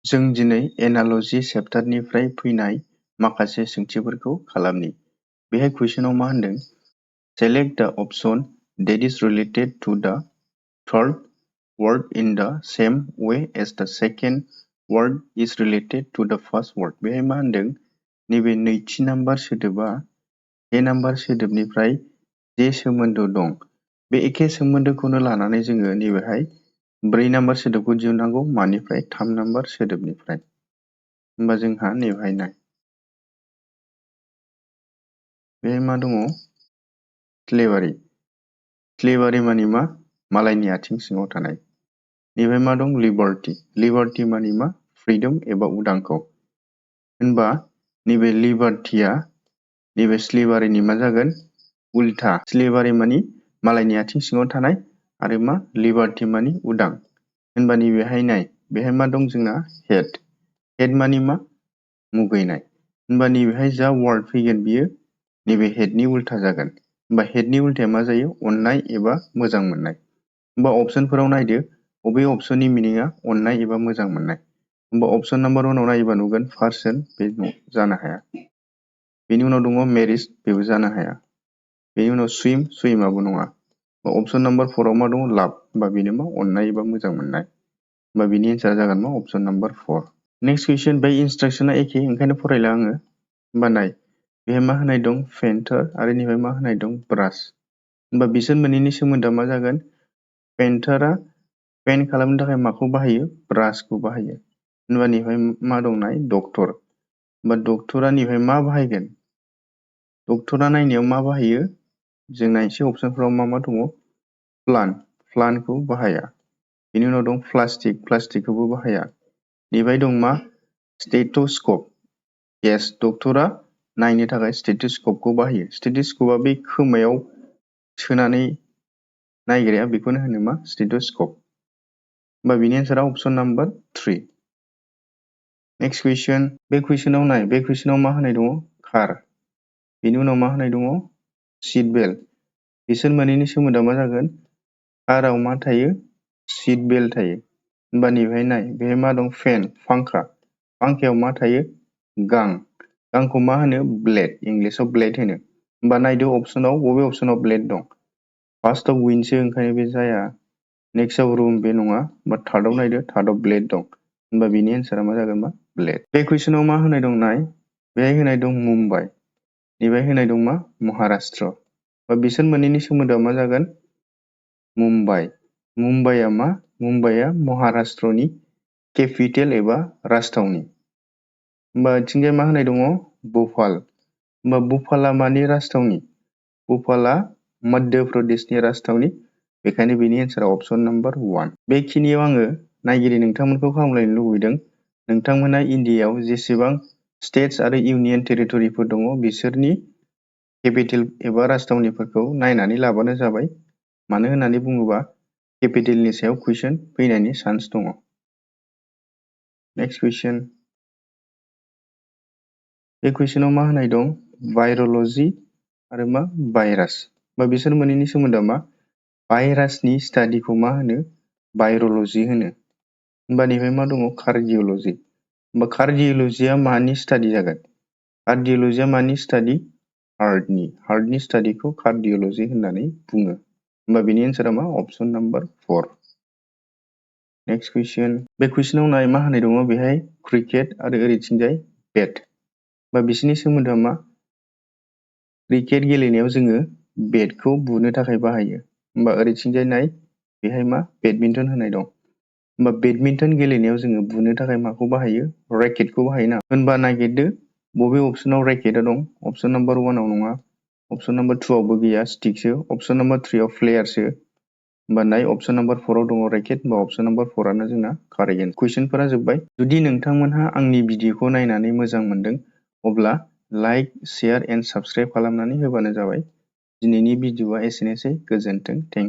जों दिनै एनालजि चेप्टारनिफ्राय फैनाय माखासे सोंथिफोरखौ खालामनि। बेहाय कुइसनाव मा होनदों? Select the option that is related to the third word in the same way as the second word is related to the first word. बेहाय मा होनदों? नैबे नैथि नाम्बार सोदोबा ए नाम्बार सोदोबनिफ्राय जे सोमोन्दो दं, बे एखे सोमोन्दोखौनो लानानै जोङो नैबेहाय 4 नाम्बार सोदोबखौ दिहुननांगौ। मानिफ्राय? 3 नाम्बार सोदोबनिफ्राय। होमबा जोंहा नैबेहाय नाय, बेहाय मा दङ? स्लेभारि। स्लेभारि मानि मा? मालायनि आथिं सिङाव थानाय। नैबेहाय मा दं? लिबार्टि। लिबार्टि मानि मा? फ्रिडम एबा उदांखौ। होनबा नैबे लिबार्टिया नैबे स्लेभारिनि मा जागोन? उल्था। स्लेभारि मानि मालायनि आथिं सिङाव थानाय आरो मा? लिबार्टि मानि उदां। होनबा नैबेहाय नाय, बेहाय मा दं जोंना? हेड। हेड मानि मा? मुगैनाय। होनबा नैबेहाय जा वार्ड फैगोन बियो नैबे हेडनि उल्था जागोन। होनबा हेडनि उल्थाया मा जायो? अननाय एबा मोजां मोननाय। होनबा अपसनफोराव नायदो, बबे अपसननि मिनिङा अननाय एबा मोजां मोननाय। होनबा अपसन नाम्बार 1 आव नायोबा नुगोन पार्सन, बे जानो हाया। बेनि उनाव दङ मेरिज, बेबो जानो हाया। बेनि उनाव सुइमाबो नङा। अपसन नाम्बार 4 आव मा दङ? लाभ। होनबा बेनो मा? अननाय एबा मोजां मोननाय। होनबा बिनि एन्सारा जागोन मा? अपसन नाम्बार 4। नेक्स्ट कुइसन, बे इन्सट्राक्सना एखे, ओंखायनो फरायला आङो। होनबा नाय, बेहाय मा होनाय दं? पेन्टार, आरो नैबेहाय मा होनाय दं? ब्रास। होनबा बिसोर मोननैनि सोमोन्दोआ मा जागोन? पेन्टारा पेन्ट खालामनो थाखाय माखौ बाहायो? ब्रासखौ बाहायो। होनबा नैबेहाय मा दं? नाय, डक्टर। होनबा डक्टरा नैबेहाय मा बाहायगोन? डक्टरा नायनायाव मा बाहायो? जों नायनोसै अपसनफोराव मा मा दङ? प्लान। प्लानखौ बाहाया। बेनि उनाव दं प्लास्टिक। प्लास्टिकखौबो बाहाया। नैबेहाय दं मा? स्टेथस्क'प। येस, डक्टरा नायनो थाखाय स्टेथस्क'पखौ बाहायो। स्टेथस्क'पआ बे खोमायाव सोनानै नायग्राया, बेखौनो होनो मा? स्टेथस्क'प। होनबा बिनि एन्सारा अपसन नाम्बार 3। नेक्स्ट कुइसन, बे कुइसनाव नाय, बे कुइसनाव मा होनाय दङ? कार। बेनि उनाव मा होनाय दङ? Seat belt. बिसोर मोननैनि सोमोन्दोआ मा जागोन? काराव मा थायो? सिट बेल्ट थायो। होनबा नैबेहाय नाय, बेहाय मा दं? फेन, फांखा। फांखायाव मा थायो? गां। गांखौ मा होनो? ब्लेड। इंलिसाव ब्लेड होनो। होनबा नायदो अपसनाव, बबे अपसनाव ब्लेड दं? फार्स्टआव विन्डसो, ओंखायनो बे जाया। नेक्स्टआव रुम, बे नङा। होनबा थार्डआव नायदो, थार्डआव ब्लेड दं। होनबा बिनि एन्सारा मा जागोन? मा? ब्लेड। बे कुइसनाव मा होनाय दं? नाय, बेहाय होनाय दं मुम्बाइ। नैबेहाय होनाय दं मा? महाराष्ट्र। होनबा बिसोर मोननैनि सोमोन्दोआ मा जागोन? मुम्बाइ। मुम्बाइआ मा? मुम्बाइआ महाराष्ट्रनि केपिटेल एबा राजथावनि। होनबा बिथिंजाय मा होनाय दङ? भ'पाल। होनबा भ'पालआ मानि राजथावनि? भ'पालआ मध्य प्रदेशनि राजथावनि। बेखायनो बेनि एन्सारा अपसन नाम्बार 1। बेखिनियाव आङो नायगिरि नोंथांमोनखौ खावलायनो लुबैदों, नोंथांमोना इन्डियायाव जेसेबां स्टेट्स आरो इउनियन टेरिटरिफोर दङ, बिसोरनि केपिटेल एबा राजथावनिफोरखौ नायनानै लाबानो जाबाय। मानो होननानै बुङोबा केपिटेलनि सायाव कुइसन फैनायनि चान्स दङ। नेक्स्ट कुइसन, बे कुइसनाव मा होनाय दं? भाइरलजि आरो मा? भाइरास। बा बिसोर मोननैनि सोमोन्दोआ मा? भाइरासनि स्टाडिखौ मा होनो? भाइरलजि होनो। होनबा नैबेहाय मा दङ? कार्डिअलजि। होनबा कार्डिअलजिया मानि स्टाडि जागोन? कार्डिअलजिया मानि स्टाडि? हार्टनि। हार्टनि स्टाडिखौ कार्डिअलजि होननानै बुङो। होनबा बेनि एन्सारा मा? अपसन नाम्बार 4। नेक्स्ट कुइसन, बे कुइसनाव नाय, मा होनाय दङ? बेहाय क्रिकेट आरो ओरैथिंजाय बेट। बा बिसोरनि सोमोन्दोआ मा? क्रिकेट गेलेनायाव जोङो बेटखौ बुनो थाखाय बाहायो। होनबा ओरैथिंजाय नाय, बेहाय मा? बेडमिन्टन होनाय दं। होनबा बेडमिन्टन गेलेनायाव जोङो बुनो थाखाय माखौ बाहायो? रेकेटखौ बाहायोना। होनबा नागिरदो, बबे अपसनाव रेकेटआ दं? अपसन नाम्बार 1 आव नङा। अपसन नाम्बार 2 आवबो गैया, स्टिकसो। अपसन नाम्बार 3 आव प्लेयारसो। होनबा नाय, अपसन नाम्बार 4 आव दङ रेकेट। होनबा अपसन नाम्बार 4 आनो जोंना कारेक्ट एन्सार। कुइसनफोरा जोब्बाय। जुदि नोंथांमोनहा आंनि भिडिअखौ नायनानै मोजां मोनदों, अब्ला लाइक, शेयार एन्ड साबस्क्राइब खालामनानै होबानो जाबाय। दिनैनि भिडिअआ एसेनोसै। गोजोन्थों। Thank you.